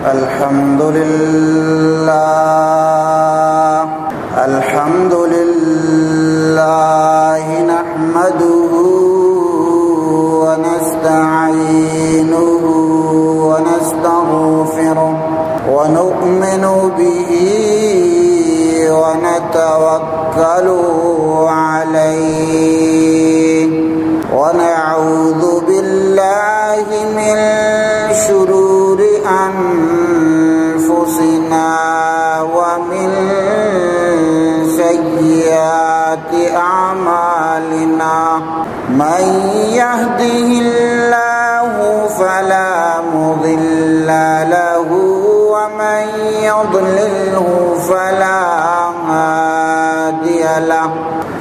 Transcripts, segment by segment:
الحمد لله. الحمد لله نحمده ونستعينه ونستغفره ونؤمن به ونتوكل عليه ونعوذ بالله من شرور أنفسنا ومن سيئات أعمالنا. من يهده الله فلا مضل له ومن يضلله فلا هادي له.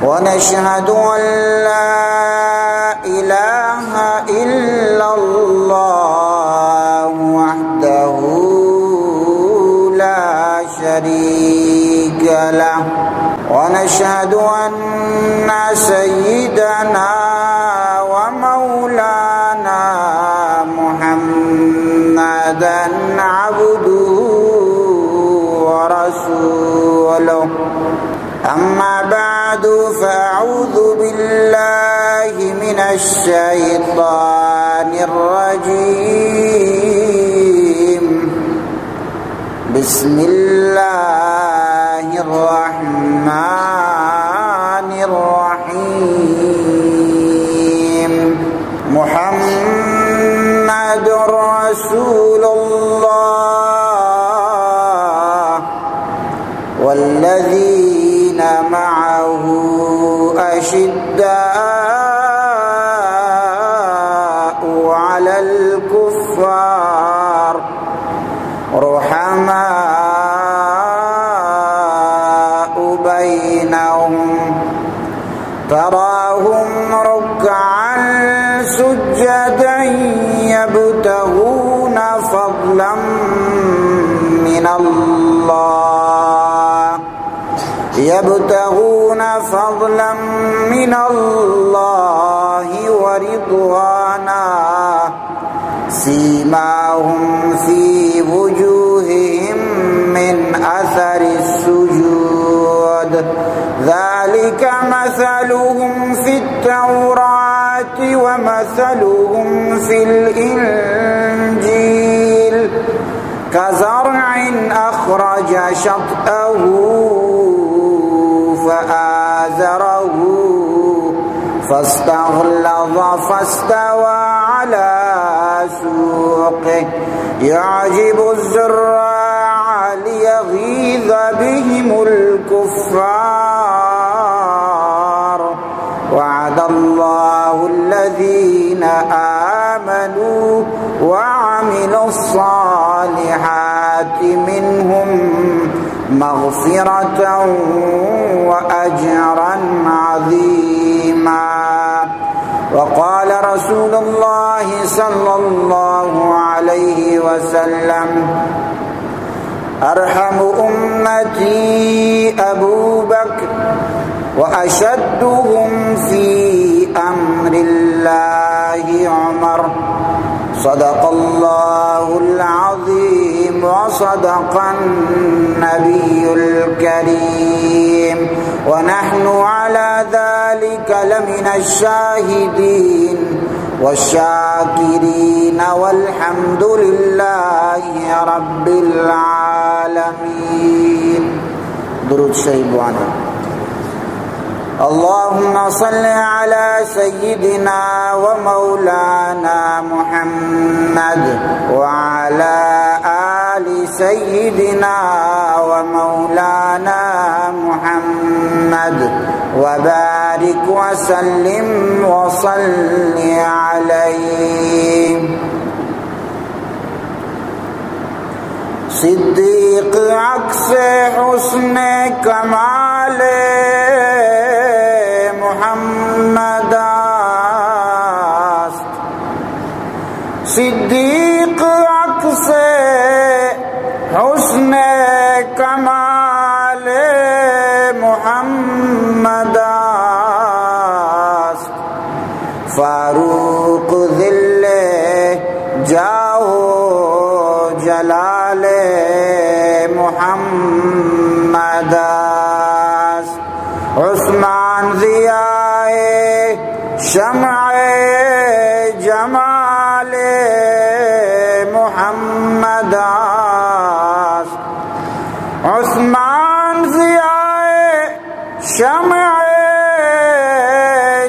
ونشهد أن لا إله إلا الله وحده لا شريك له. ونشهد أن سيدنا ومولانا محمدا عبده ورسوله. أما بعد، فأعوذ بالله من الشيطان الرجيم. بسم الله الرحمن الرحيم. محمد رسول الله والذين معه أشداء على الكفار رحماء بينهم تراهم ركعا سجدا يبتغون فضلا من الله، يبتغون فضلا من الله ورضوانا. سيماهم في وجوههم من أثر السجود، ذلك مثلهم في التوراة ومثلهم في الإنجيل كزرع أخرج شطأه فآزره فاستغلظ فاستوى على سوقه يعجب الزراع ليغيظ بهم الكفار. وعد الله الذين آمنوا وعملوا الصالحات منهم مغفرة وأجرا عظيما. وقال رسول الله صلى الله عليه وسلم: أرحم أمتي أبو بكر، وأشدهم في أمر الله عمر. صدق الله العظيم وصدق النبي الكريم، ونحن على ذلك لمن الشاهدين والشاكرين، والحمد لله رب العالمين. درود شریف بوانیں۔ اللهم صل على سيدنا ومولانا محمد وعلى آل سيدنا ومولانا محمد وبارك وسلم وصل عليه. صدیق عکس حسن کمال محمد است، صدیق عکس حسن کمال محمد است، فاروق ظل جاه و جلال محمد است. عثمان ضیاء شمع جمال محمد است. عثمان ضیاء شمع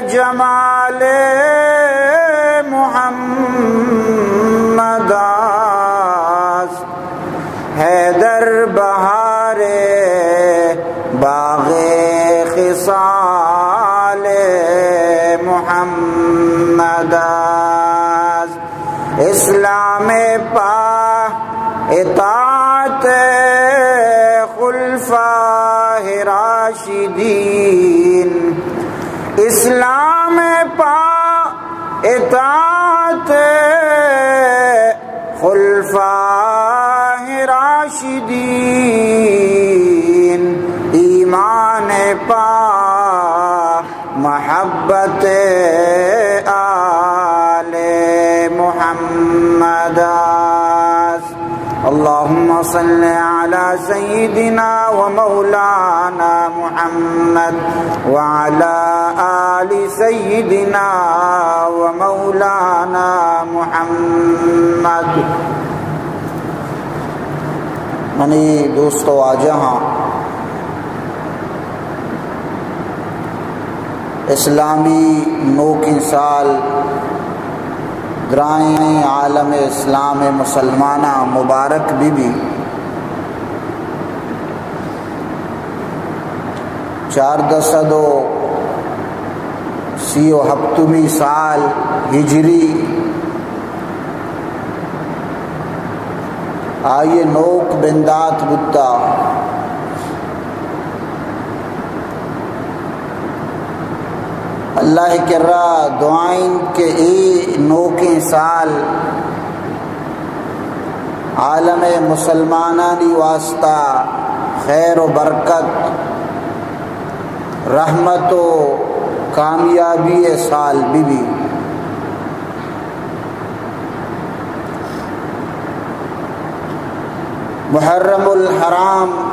جمال محمد است. حیدر بہار باغ خصال محمد است. اسلام پہ اطاعت خلفائے راشدین، اسلام پہ اطاعت خلفائے راشدین، ایمان پہ محبت آل محمد است. اللهم صل على سيدنا ومولانا محمد وعلى آل سيدنا ومولانا محمد. منی دوست و واجہاں، اسلامی نوکیں سال درائیں عالم اسلام مسلماناں مبارک بہ بی۔ چاردہ سد و سی و ہپتمی سال ہجری، آئی ء نوک بندات بوتا۔ اللہ ء کرا دعائیں کہ اے نوکیں سال عالم مسلمانانی واسطہ خیر و برکت، رحمت و کامیابی ء سال بہ بی۔ محرم الحرام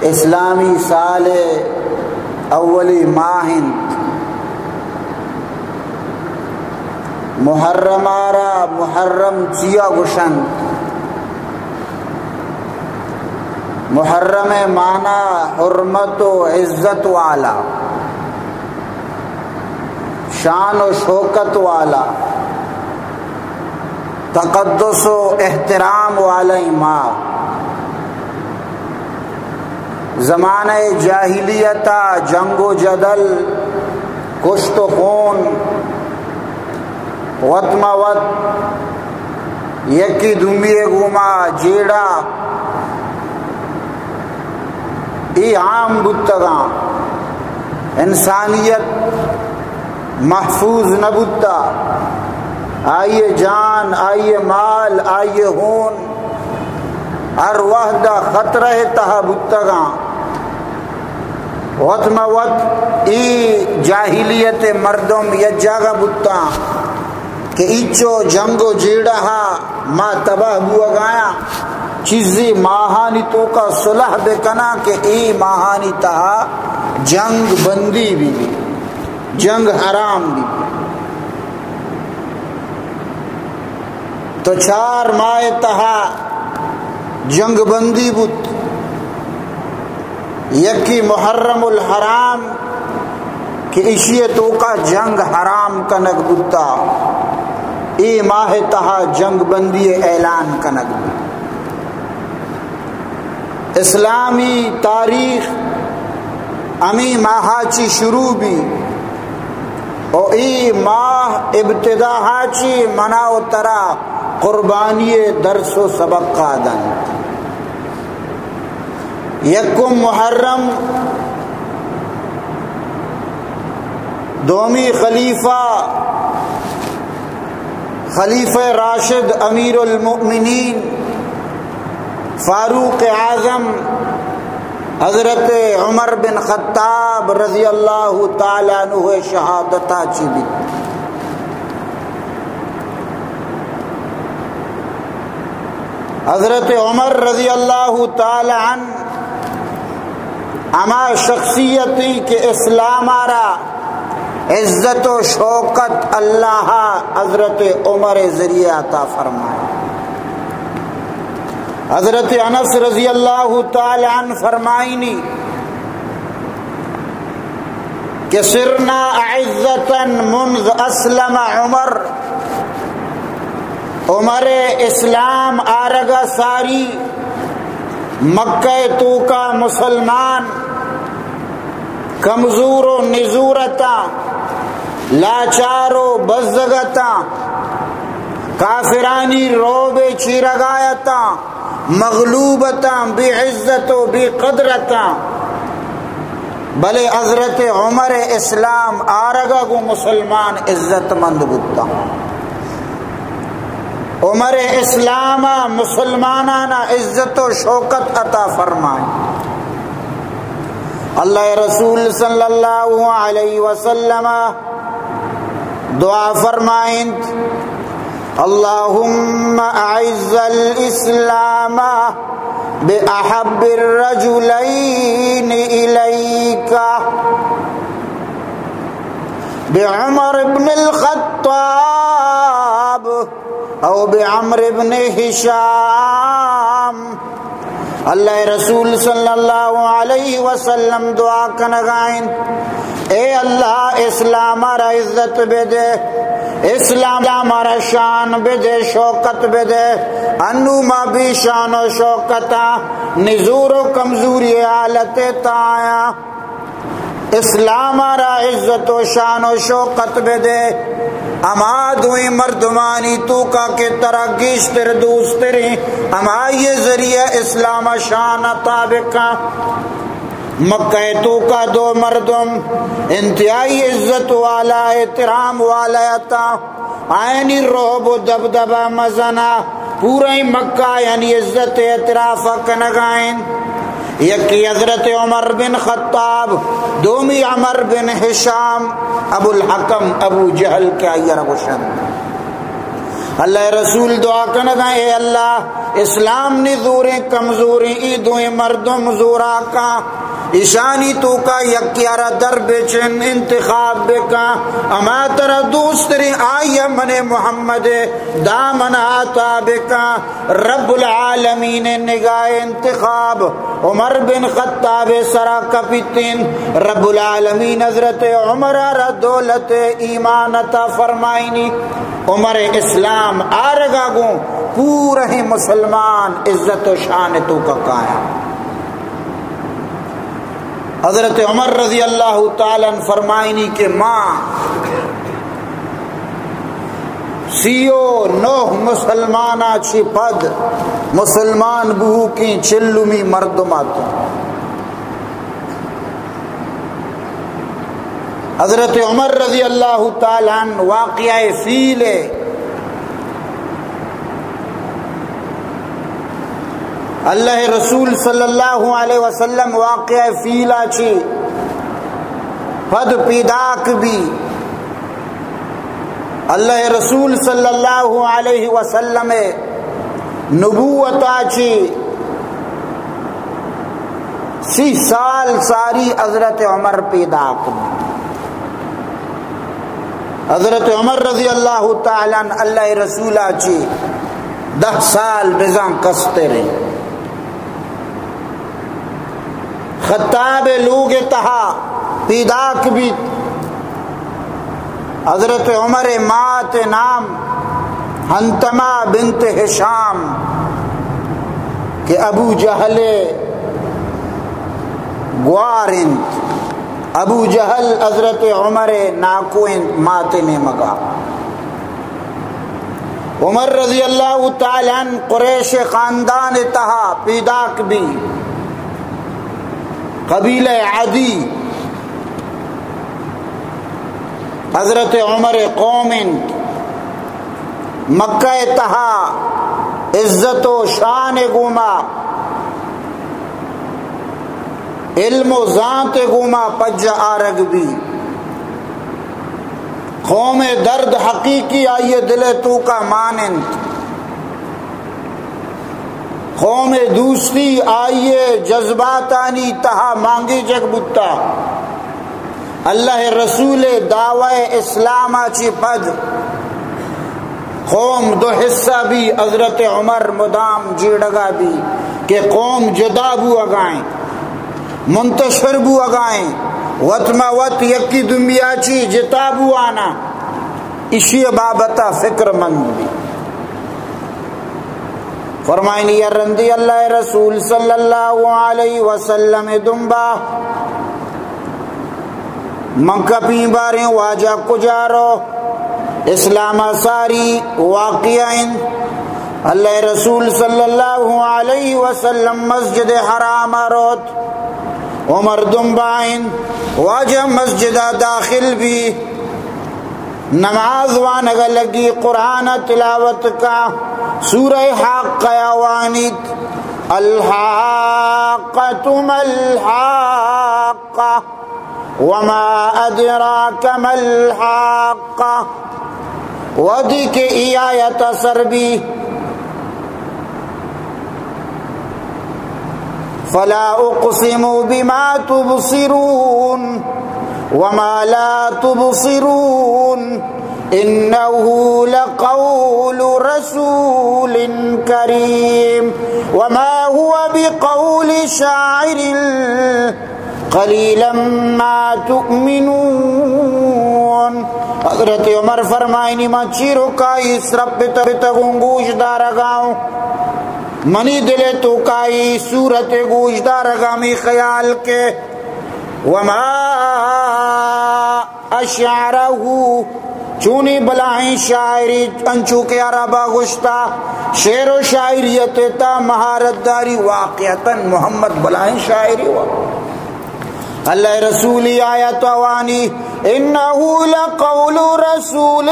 اسلامی سال ء اولی ماہ انت۔ محرم ء را محرم چیا گوشنت؟ محرم ء معنی حرمت و عزت والا، شان و شوکت والا، تقدس و احترام والا ماہ۔ زمانہ جاہلیت ء جنگ و جدل، کشت و خون، وت ما وت یکی دومی ء گوما جیڑہ، اے عام بوتگاں۔ انسانیت محفوظ نہ بوتا، آئی ء جان، آئی ء مال، آئی ء ہون ہر وہد ء خطرہ ء تہا بوتگاں۔ وت ما وت اے جاہلیت ء مردم یک جاگہ بوتاں کہ ایچو جنگ و جیڑہ ء ما تباہ بوگایاں، چیزی ماہانی توکا صلح بکناں کہ اے ماہانی تہا جنگ بندی بہ بی، جنگ حرام بہ بی۔ تو چار ماہ تہا جنگ بندی بوت۔ یکی محرم الحرام کہ ایشی توکا جنگ حرام کنگ بوتا، اے ماہ تہا جنگ بندی اعلان کنگ بوت۔ اسلامی تاریخ ہمیں ماہا چی شروع بی و اے ماہ ابتداہا چی منا و ترا قربانی درس و سبق دنت۔ یکم محرم، دومی خلیفہ، خلیفہ راشد امیر المؤمنین فاروق اعظم حضرت عمر بن خطاب رضی اللہ تعالی عنہ شہادتا چی بیت۔ حضرت عمر رضی اللہ تعالی عنہ ہما شخصیت ایں کہ اسلام ءَ را عزت و شوکت اللہ حضرت عمر ذریعہ عطا فرمائے۔ حضرت انس رضی اللہ تعالی عنہ فرمائنی کہ صرنا أعزة منذ أسلم عمر، عمر اسلام آرگا ساری مکہ توکا مسلمان کمزور و نزور اتاں، لاچار و بزگ اتاں، کافرانی رعب چیرگا اتاں، مغلوب اتاں، بے عزت و بے قدر اتاں، بلے حضرت عمر اسلام آرگا گوں مسلمان عزت مند بوتاں۔ عمر اسلام ءَ مسلمانانا عزت و شوکت عطا فرمائے۔ اللہ رسول صلی اللہ علیہ وسلم دعا فرمائنت، اللهم أعز الإسلام بأحب الرجلين إليك، بعمر بن الخطاب أو بعمرو بن هشام۔ اللہ رسول صلی اللہ علیہ وسلم دعا کنگائیں، اے اللہ، اسلام ءَ را عزت بدے، اسلام ءَ را شان بدے، شوکت بدے۔ انو ما بے شان و شوکتاں، نزور و کمزوری حالت تایاں۔ اسلام ءَ را عزت و شان و شوکت بدے۔ ہما دوئیں مردمانی توکا کہ ترا گیشتر دوستریں، ہمائی ذریعہ اسلام ءَ شان عطا بکن۔ مکہ توکا دو مردم انتہائی عزت والا، احترام والا اتاں۔ آیانی رعب و دبدبہ مزنا، پورا مکہ یعنی عزت اعتراف کنگائیں۔ یکی حضرت عمر بن خطاب، دومی عمر بن ہشام، ابو الحکم، ابو جہل کہ آئی را گوشنت۔ اللہ رسول دعا کنگائیں، اے اللہ، اسلام نزوریں کمزوریں، ای دوئیں مردم زوراکاں، ایشانی توکا یکے ءَ را در بچن، انتخاب بکن، ہما ترا دوستریں آئی ءَ من محمد دامن عطا بکن۔ رب العالمین نگاہ انتخاب عمر بن خطاب سرا کپتن۔ رب العالمین حضرت عمر ءَ را دولت ایمان عطا فرمائنی۔ عمر اسلام آرگا گوں پورہ مسلمان عزت و شان توکا کایا۔ حضرت عمر رضی اللہ تعالی عنہ فرمائنی کہ ما سی و نو مسلمانا چی پد مسلمان بوکیں چلمی مردم آتوں۔ حضرت عمر رضی اللہ تعالی عنہ واقعہ فیل ءَ، اللہ رسول صلی اللہ علیہ وسلم واقعہ فیلا چی پد پیداک بی۔ اللہ رسول صلی اللہ علیہ وسلم نبوتا چی سی سال ساری حضرت عمر پیداک بی۔ حضرت عمر رضی اللہ تعالی عنہ اللہ رسولا چی دہ سال بزاں کستریں۔ خطاب لوگ تہا پیداک بیت۔ حضرت عمر مات نام حنتمہ بنت ہشام کہ ابو جہل گوار انت۔ ابو جہل حضرت عمر ناکو انت مات نیمگا۔ عمر رضی اللہ تعالی عنہ قریش خاندان تہا پیداک بی، قبیلہ عدی حضرت عمر قوم انت۔ مکہ تہا عزت و شان گوما، علم و زانت گوما پجہ آرگ بی۔ قوم درد حقیقی آئی دل توکا مان انت۔ قوم دوستی آئی ءِ جذباتانی تہا مانگیجگ بوتا۔ اللہ ءِ رسول ءِ دعوی اسلام ءَ چہ پد قوم دو حصہ بی، حضرت عمر مدام جیڑگا بی کہ قوم جدا بوگائیں، منتشر بوگائیں، وت ما وت یکی دومیا چی جتا بوانا، اشی بابتا فکر مند بی۔ فرمائنی، یا رندی اللہ ءِ رسول صلی اللہ علیہ وسلم دنبا من کپیں باریں واجہ کجا رو؟ اسلام ءَ ساری واقعہ انت۔ اللہ ءِ رسول صلی اللہ علیہ وسلم مسجد حرام ءَ روت، عمر دنبا انت، واجہ مسجد ءَ داخل بی، نماز وانگ ءَ لگی، قرآن ءَ تلاوت کا، سورہ حاقہ ءَ وانیت، الحاقۃ ما الحاقۃ۔ وما ادراک ما الحاقہ۔ وہدی کہ ای آیت سر بی، فلا اقسم بما تبصرون وما لا تبصرون انه لقول رسول کریم وما هو بقول شاعر قلیلا ما تؤمنون۔ حضرت عمر فرمائنی، ما چیروکائی سرپت پتگوں گوش دارگاؤں، منی دل توکائی صورت گوش دارگا می خیال کے، وما اشعرہ، چونی بلاہیں شاعری، انچو کہ عربا گوشتا، شعر و شاعریت تا مہارت داری، واقعتاً محمد بلاہیں شاعری ہوا۔ اللہ رسولی آیت وانی، انه لقول رسول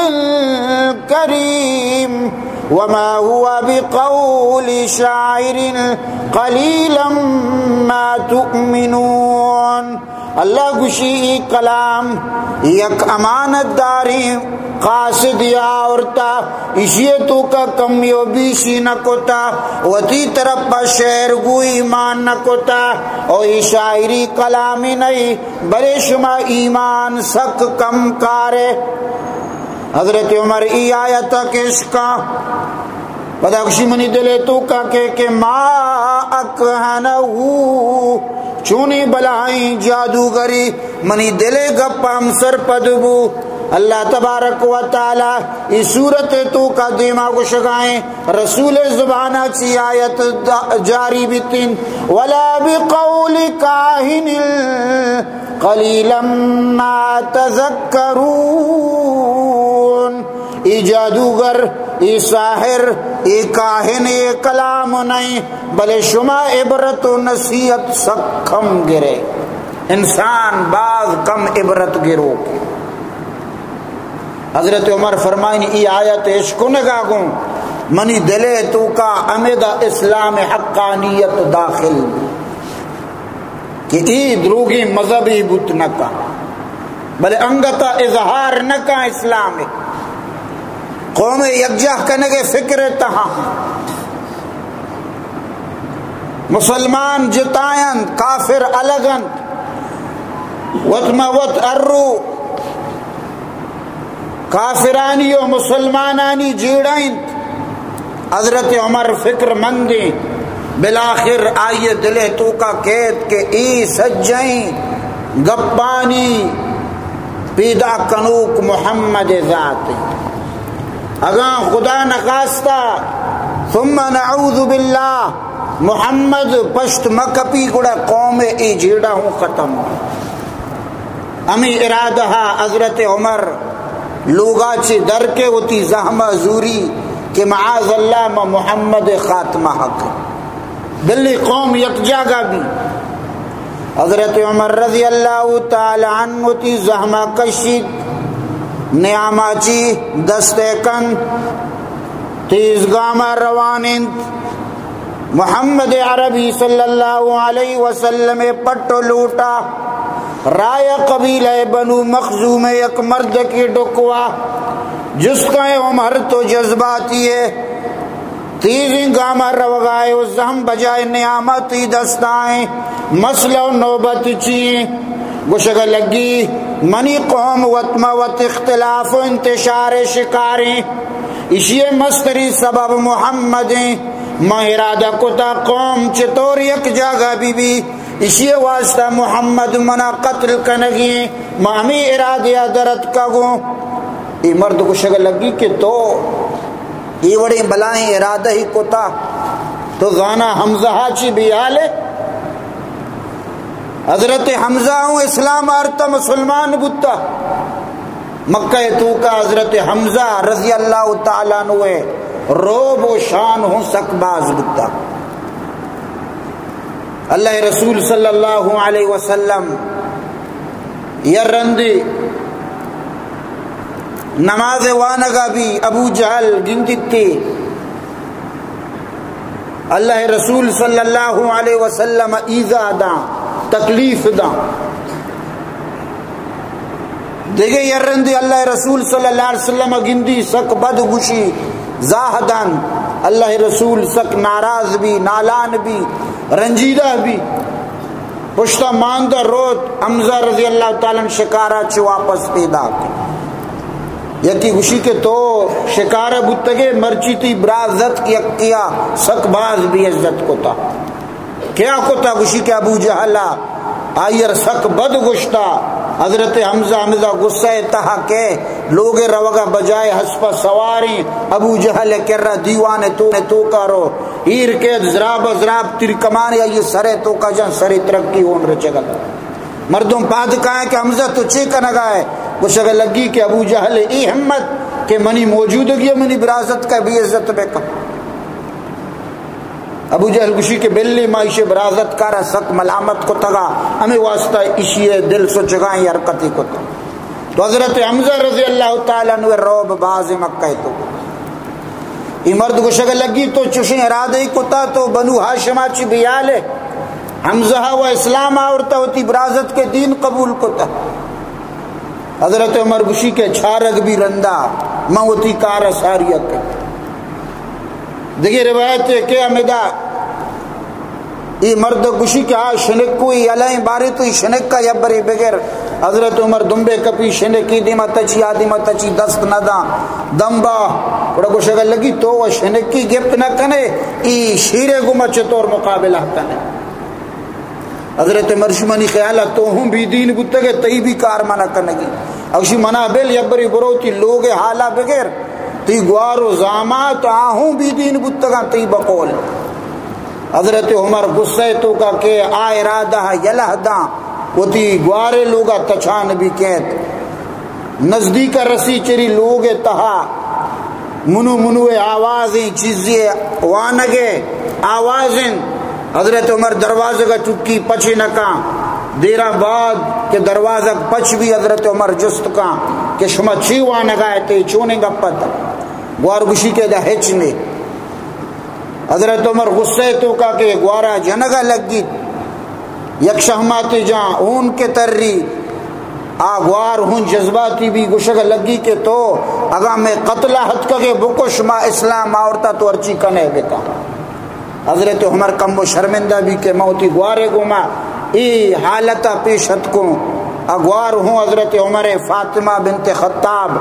کریم وما هو بقول شاعر قلیلا ما تؤمنون۔ اللہ گوشی، ای کلام یک امانت داریں قاصد یا آورتا، اشی توکا کمی و بیشی نہ کتا، وتی طرف پہ شعر گوئی مان نہ کتا، او ای شاعری کلامی نہیں، بلے شما ایمان سک کم کارے۔ حضرت عمر ای آیت کشکا پدا گوشی، منی دل توکا کہ، کہ ما اکہنہ، چونی بلاہیں جادوگری، منی دل گپ ہم سرپد بو۔ اللہ تبارک و تعالی ای سورت توکا دیما گوشگائیں، رسول زبانا چی آیت دا-، جاری بیتین، ولا بقول کاہن قلیلا ما تذکرون۔ ای جادوگر، ای ساحر، ای کاہن، ای کلام نہیں، بلے شما عبرت و نصیحت سک کم گرے۔ انسان باز کم عبرت گروک۔ حضرت عمر فرمائنی، ای آیت اشکنگا گوں منی دل توکا ہمدا اسلام حقانیت داخل بی۔ کہ ای دروگیں مذہبی بوت نہ کن، بلے انگتا اظہار نہ کن اسلام ءِ۔ قوم یکجاہ کنگ ءِ فکر ءِ تہا مسلمان جتائنت، کافر الگ انت، وت ما وت ارو کافرانی و مسلمانانی جیڑہ انت۔ حضرت عمر فکر مندیں، بالآخر آئی دل توکا کیت کہ ای سجہیں گپانی پیدا کنوک محمد ذات انت۔ اگاں خدا نخواستہ، ثم نعوذ باللہ، محمد پشت مکپی، گڑا قوم ای جیڑہ ہوں ختم۔ ہمے ارادہ ءَ حضرت عمر لوگا چہ در کے وتی زہم ءَ زوری کہ معاذ اللہ ما محمد ءِ خاتمہ حق، بلے قوم یک جاگہ بی۔ حضرت عمر رضی اللہ تعالی عنہ وتی زہم ءَ کشیت، نیاما چی دست ءَ کن، تیز گام ءَ روان انت۔ محمد عربی صلی اللہ علیہ وسلم ءِ پٹ و لوٹا رایا قبیلہ بنو مخزوم ءِ یک مردکے ڈکوا۔ جست کن، عمر تو جذباتی ئے، تیزیں گاماں روگائے و زہم بجائے نیامہ تئی دستائیں، مسئلہ و نوبت چی ایں؟ گوشگا لگی، منی قوم وت ما وت اختلاف و انتشار شکاریں۔ اشی مستریں سبب محمد ایں۔ ما ارادہ کتا قوم چطور یک جاگہ بی بی۔ اشی واسطہ محمد منا قتل کنگی ایں۔ ما ہمیں ارادہ درت کا گوں۔ اے مرد گوشگا لگی کہ تو اے وڑیں بلائیں ارادہ ہی کتا، تو زانا حمزہ چی بیال ہے؟ حضرت حمزہ ہوں اسلام آرتا، مسلمان بوتا۔ مکہ توکا حضرت حمزہ رضی اللہ تعالیٰ عنہ رعب و شان ہوں سک باز بوتا۔ اللہ رسول صلی اللہ علیہ وسلم یا رندی نماز وانگا بی، ابو جہل گندیتی، اللہ رسول صلی اللہ علیہ وسلم ایذا داں، تکلیف داں۔ دگہ یرندی اللہ رسول صلی اللہ علیہ وسلم گندی سک بد گوشی، زاہ دان۔ اللہ رسول سک ناراض بی، نالان بی، رنجیدہ بی۔ پشتا ماندہ روت، حمزہ رضی اللہ تعالیٰ عنہ شکارا چہ واپس پیداک۔ یکی گوشی کہ تو شکارا بوتگے، مرچی تی برازتک یکیا سک باز بے عزت کتا۔ کیا کتا؟ گوشی کہ ابو جہلا آئیر سک بد گوشتا۔ حضرت حمزہ ہمدا غصہ تہا کہ لوگ روگا بجائے ہسپا سواریں، ابو جہل کرا دیوان تو، توکا رو، ایر کیت، زراب زراب تیر کمانے آئی سرے توکا جان، سرے ترکی ہون رچگا۔ مردم پاد کائیں کہ حمزہ تو چے کنگا ہے؟ گوشگا لگی کہ ابو جہل ای ہمت کہ منی موجودگی منی برازتکا بے عزت بکن۔ ابو جہل گوشی کہ بلی ما ایشی برازتکارا سک ملامت کتگا، ہمیں واسطہ ایشی دل سوچگائیں حرکتی کتا۔ تو حضرت حمزہ رضی اللہ تعالیٰ عنہ رعب باز مکہ تو۔ ای مرد گوشگا لگی تو چوشیں ارادہ ہی کتا تو بنو ہاشما چی بیال ہے؟ حمزہ و اسلام آورتا، وتی برازتکے دین قبول کتا۔ حضرت عمر گوشی کہ چارگ بی رندا، من وتی کار ساری اکے۔ دگہ روایت ہے کہ ہمدا ای مرد گوشی کہ آ شنکو ای علائیں بارے تو ای شنکا یبرے بگر۔ حضرت عمر دمبے کپی، شنکی دیما تچی، آ دیما تچی، دست نہ داں۔ دمبا گڑا گوشگا لگی تو و شنکی گپت نہ کنے، ای شیرے گما چطور مقابلہ کنے؟ حضرت عمر شی منی خیالا تو ہوں بی دین بوتگے، تئی بی کار منا کنگی۔ اوشی منا بل یبری برو تی لوگ حالا بگر، تی گوار و زامات آ ہوں بی دین بوتگاں تئی بقول۔ حضرت عمر غصہ توکا کہ آ ارادہ یلہ داں، وتی گوارے لوگا تچان بی کیت۔ نزدیک رسی چری لوگ تہا منو منو آوازیں چیزے وانگے آوازیں۔ حضرت عمر دروازگا چکی پچے نکاں۔ دیراں بعد کہ دروازگ پچ بی حضرت عمر جست کاں کہ شما چی وانگا اتے، چونیں گپت؟ گوار گوشی کہ دا ہچ نے۔ حضرت عمر غصہ توکا کہ گوارا جنگا لگیت، یک شہماتے جاں ہون کے تری، آ گوار ہون جذباتی بی، گوشگ لگی کہ تو اگاں میں قتل ہتکگے بکش، ما اسلام آورتا تو ہرچی کنے بکا۔ حضرت عمر کم و شرمندہ بی کہ ما وتی گوارے گوما ای حالتا پیش ہتکوں۔ آ گوار ہون حضرت عمر فاطمہ بنت خطاب،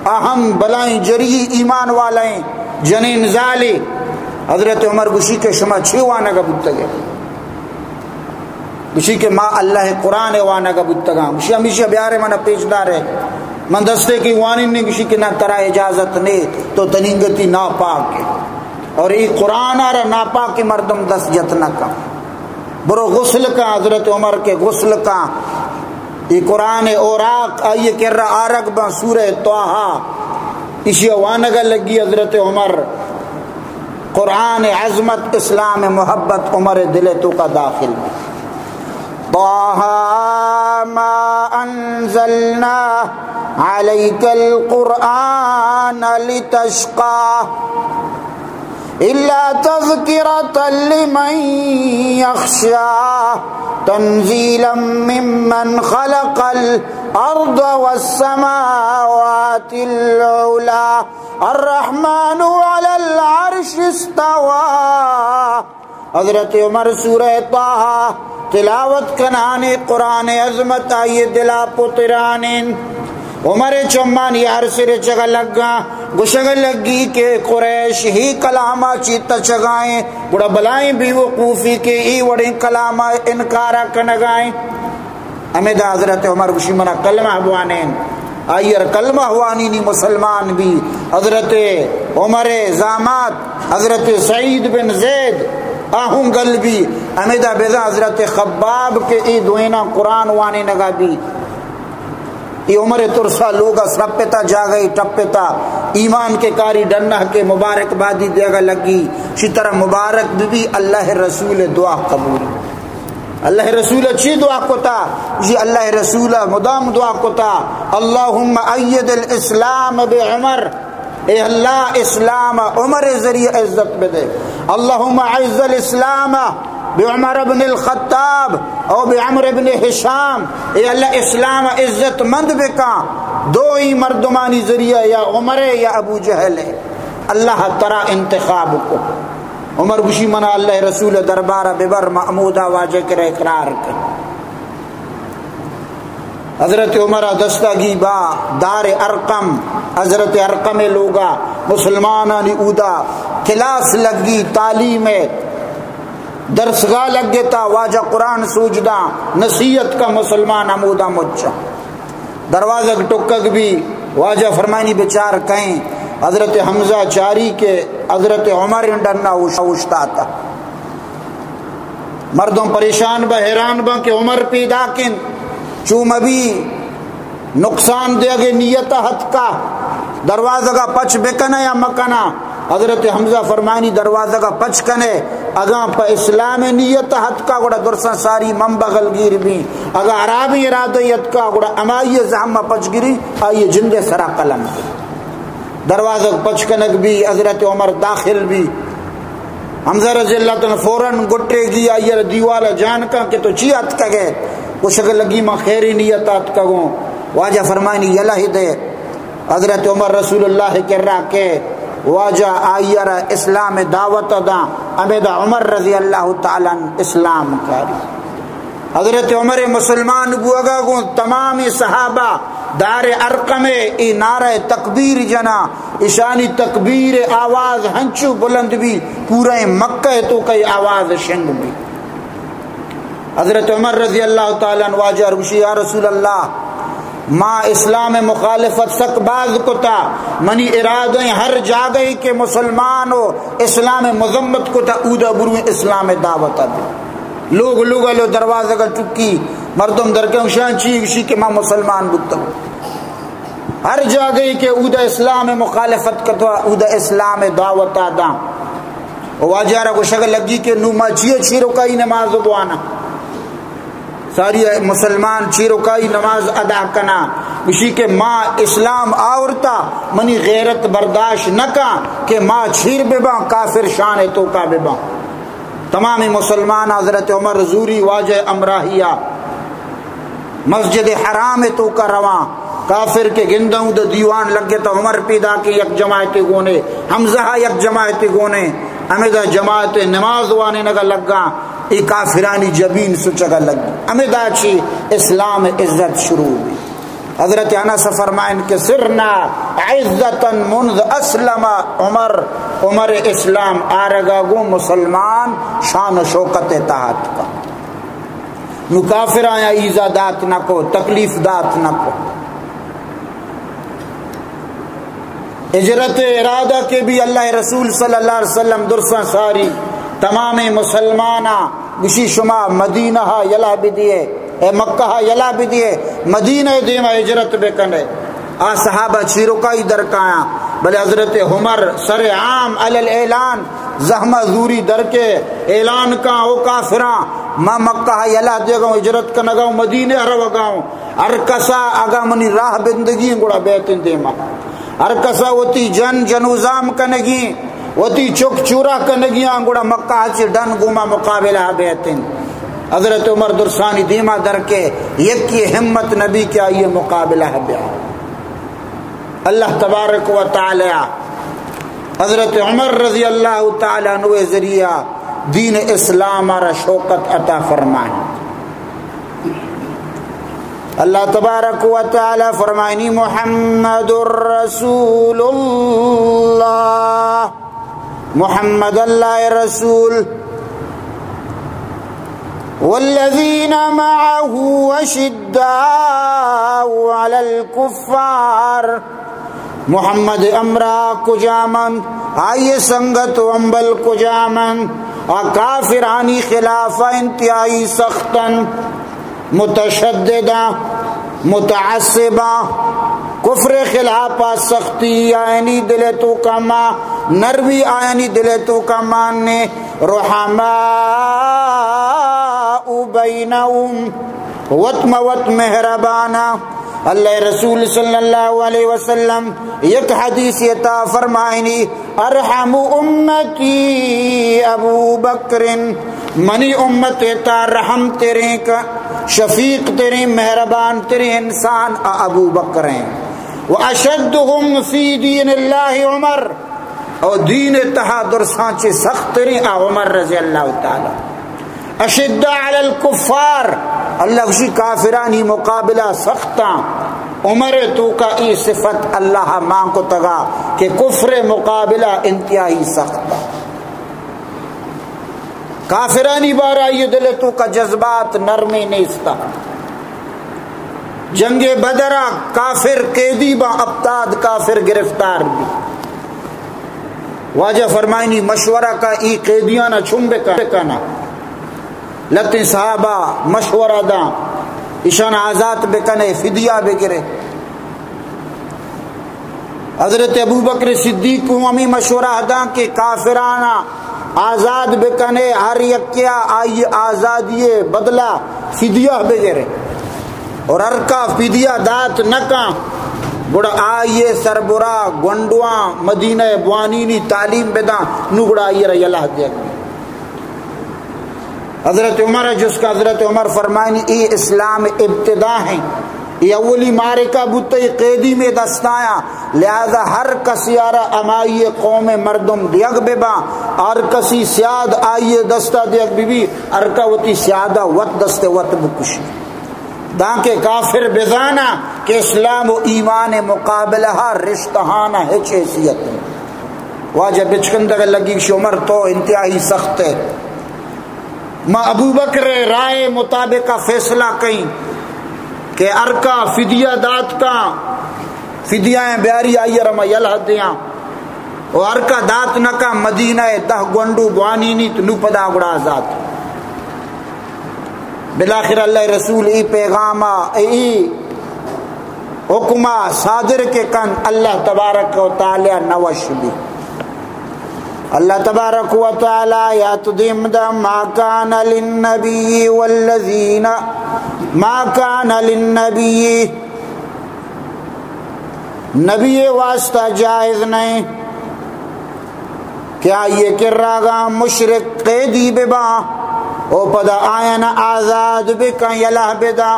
اہم بلائیں جری ایمان والائیں جنین زالی۔ حضرت عمر گوشی کہ شما چی وانگا بوتگے؟ گوشی کہ ما اللہ قرآن وانگا بوتگاں۔ گوشی ہمیشہ بیارے منا پیش دارے، من دستے کی وانی نے۔ گوشی کہ نہ، ترا اجازت نے، تو تنینگتی ناپاک ہے۔ اور ای قرآن آرا ناپاک مردم دست جت نہ کن۔ برو غسل کن، حضرت عمر کے غسل کن۔ ای قرآن اوراق آئی کرا آرگ بن، سورہ طٰہٰ۔ اشی وانگا لگی حضرت عمر۔ قرآن عظمت، اسلام محبت عمر دل توکا داخل بی۔ طٰہٰ ما انزلنا علیک القرآن لتشقیٰ۔ إلا تذكرة لمن يخشى، تنزيلا ممن خلق الأرض والسماوات العلى، الرحمن على العرش استوى۔ حضرت عمر سورہ طٰہٰ تلاوت کنان، قرآن عظمت آئی دلا پترانین۔ عمر چمانی ہر سر چگا لگا، گشگ لگی کہ قریش ہی کلاما چی تچگائیں، گڑا بلائیں بے وقوفی کہ ای وڑیں کلاما انکارا کنگائیں۔ ہمیدا حضرت عمر گوشی، منا کلمہ بوانین۔ آئی ار کلمہ وانی نی مسلمان بی۔ حضرت عمر زامات حضرت سعید بن زید آہوں گل بی۔ ہمیدا بزاں حضرت خباب کہ ای دوینا قرآن وانینگا بی۔ ای عمر ترسا لوگا سرپتا، جاگہی ٹپتا، ایمان کے کاری ڈنہ کے مبارک بادی دیگا لگی، شی ترا مبارک بی، اللہ رسول دعا قبول۔ اللہ رسول چی دعا کتا؟ جی اللہ رسول مدام دعا کتا، اللہم اید الاسلام بعمر، اے اللہ، اسلام عمر ذریعہ عزت بدے۔ اللہم اعز الاسلام بعمر بن الخطاب او بعمر بن ہشام، اے اللہ، اسلام عزت مند بکا، دو ہی مردمانی ذریعہ، یا عمر یا ابو جہل۔ اللہ ترا انتخاب کو۔ عمر گوشی، منا اللہ رسول دربارا ببر، محمودا واجہ کرا اقرار کن۔ حضرت عمر دستگی با دار ارقم، حضرت ارقم لوگا مسلمانانی اودا کلاس لگی، تعلیم درسگاہ لگتا، واجہ قرآن سوجدا نصیحت کا، مسلمان ہمودا مچا۔ دروازگ ٹکگ بی، واجہ فرمانی، بچار کئیں؟ حضرت حمزہ چاری کہ حضرت عمر ڈنا اوش-، اوشتاتا۔ مردم پریشان با، حیران با کہ عمر پیداک انت، چو مبی نقصان دیگے نیت ہتکا، دروازگا پچ بکنا یا مکنا؟ حضرت حمزہ فرمانی، دروازگا پچ کنے، اگاں پہ اسلام نیت ہتکا گڑا درساں ساری من بغل گیر بی، اگاں حرابیں ارادہ ہتکا گڑا ہمائی زہم پچ گری، آئی جندے سرا قلم۔ دروازگ پچ کنگ بی، حضرت عمر داخل بی۔ حمزہ رضی اللہ تعالی عنہ فوراً گٹے گی، آئی ءَ دیوال ءَ جان کن کہ تو چی اتکگ ئے؟ گوشگ لگی، ما خیری نیت ءَ اتکگوں۔ واجہ فرمائنی، یلہ دے۔ حضرت عمر رسول اللہ کرا کہ واجہ آئی ءَ را اسلام دعوت داں، ہمیدا عمر رضی اللہ تعالی عنہ اسلام کاری۔ حضرت عمر مسلمان بوگا گوں تمام صحابہ دار ارقم ءَ اے نعرہ تکبیر جنا، اشانی تکبیر آواز ہنچو بلند بی، پورا مکہ تو کئی آواز شنگ بی۔ حضرت عمر رضی اللہ تعالی عنہ واجہ روشی، یا رسول اللہ، ما اسلام مخالفت سک باز کتا، منی ارادہ ہر جاگہی کہ مسلمان و اسلام مذمت کتا، اودا برو اسلام دعوت دے۔ لوگ لوگ لو دروازگ ٹکی، مردم درکے، شان چی گشی کہ ما مسلمان بوتم۔ ہر جاگہی کہ اودا اسلام مخالفت کتو، اودا اسلام دعوت داں۔ واجہ را گوشگ لگی کہ نو ما چیو چیرکائی نماز بوانا۔ ساری مسلمان چیرکائی نماز ادا کنا۔ گوشی کہ ما اسلام آورتا، منی غیرت برداشت نکا کہ ما چیر بباں، کافر شان توکا بباں۔ تمام مسلمان حضرت عمر زوری واجہ امراہیا مسجد حرام توکا رواں۔ کافر کہ گنداں دا دیوان لگتا، عمر پیدا کہ یک جماعت گونے، حمزہ یک جماعت گونے، ہمیدا جماعت نماز وانینگا لگا، ای کافرانی جبین سچگا لگی۔ ہمیدا چی اسلام عزت شروع بی۔ حضرت انس فرمائن کہ صرنا عزة منذ اسلم عمر، عمر اسلام آرگا گوں مسلمان شان و شوکت تہا اتکا۔ نو کافر آیا ایزا دات نہ کو، تکلیف دات نہ کو۔ ہجرت ارادہ کہ بی اللہ رسول صلی اللہ علیہ وسلم درساں ساری تمام مسلماناں گشی شما مدینہ یلا بدیے، اے مکہ یلا بدیے، مدینہ دیما ہجرت بکنے۔ آ صحابہ چیرکائی درکایاں، بلے حضرت عمر سر عام علی الاعلان زہمہ زوری درکے، اعلان کاں، او کافراں، ما مکہ یلا دیگاؤں، ہجرت کنگاؤں، مدینہ روگاؤں۔ ہر کسا اگاں منی راہ بندگی گڑا بیتن دیما۔ ہر کسا وتی جن جنوزام کنگی، وتی چک چورا کنگیاں، گڑا مکہ چہ ڈن گوما مقابلہ بیتن۔ حضرت عمر درسانی دیما درکے، یکی ہمت نبی کہ آئی مقابلہ بیا۔ اللہ تبارک و تعالی حضرت عمر رضی اللہ تعالی عنہ ذریعہ دین اسلام را شوکت عطا فرمائیں۔ اللہ تبارک و تعالی فرمائنی، محمد رسول اللہ، محمد اللہ رسول، والذین معه اشداء علی الکفار، محمد امرا کجامن، آئی سنگت و امبل کجامن، آ کافرانی خلاف انتہائی سختن، متشدداں، متعصباں، کفر خلاف سختی آیانی دل توکا ما، نرمی آیانی دل توکا مانے، رحماء بینہم، وت ما وت مہربانا۔ اللہ رسول صلی اللہ علیہ وسلم یک حدیث عطا فرمائنی، ارحم امتی ابو بکر، منی امت تا رحم تریں کا، شفیق تریں، مہربان تریں انسان آ ابو بکر ہیں۔ و اشدہم فی دین اللہ عمر، او دین تہا درساں چہ سخت تریں آ عمر رضی اللہ تعالی۔ اشداء علی الکفار، اللہ گوشی کافرانی مقابلہ سختاں۔ عمر توکا ای صفت اللہ مان کتگا کہ کفر مقابلہ انتہائی سخت۔ کافرانی بارا یہ دل توکا جذبات نرمی نیستا۔ جنگ بدرا کافر قیدی با، ہپتاد کافر گرفتار بی۔ واجہ فرمائنی مشورہ کا ای قیدیانا چون بکن-، بکنا۔ لتیں صحابہ مشورہ داں، ایشان آزاد بکنے، فدیہ بگرے۔ حضرت ابوبکر صدیق کو ہمی مشورہ داں کہ کافرانا آزاد بکنے، ہر یکیا آئی آزادی بدلہ فدیہ بگرے۔ اور ہر کا فدیہ دات نہ کاں، گڑا آئی سربرا گونڈواں مدینہ بوانینی تعلیم بداں، نو گڑا آئی را یلہ دیگ۔ حضرت عمر جس کا، حضرت عمر فرمائنی، اے اسلام ابتدا ہیں، اے اولی معرکہ بوتا، اے قیدی میں دستایا، لہذا ہر کسی آرا ہمائی قوم مردم دیگ ببا، ہر کسی سیاد آئی دستا دیگ ببی، ہر کا وتی سیادہ وت دست وت بکشی۔ دانکہ کافر بزانا کہ اسلام و ایمان مقابلہ رشتہانا ہچ حیثیت نہیں۔ واجہ بچکندگ لگی، شمر تو انتہائی سخت ہے۔ ما ابوبکر رائے مطابق فیصلہ کئیں کہ ہر کا فدیہ دات کا، فدیہ بیاری آئی را ما یلہ دیاں، و ہر کا دات نہ کا مدینہ دہ گونڈو بوانینی تو نو پدا گڑا آزاد۔ بالاخر اللہ رسول ای پیغام، ای حکمہ صادر کے کن، اللہ تبارک و تعالی نوش بی۔ اللہ تبارک و تعالی آیات دیم دا، ما کان للنبی والذین، ما کان للنبی، نبی واسطہ جائز نہیں کہ آئی کرا گا مشرک قیدی ببا، او پدا آیان آزاد بکن، یلہ بدا۔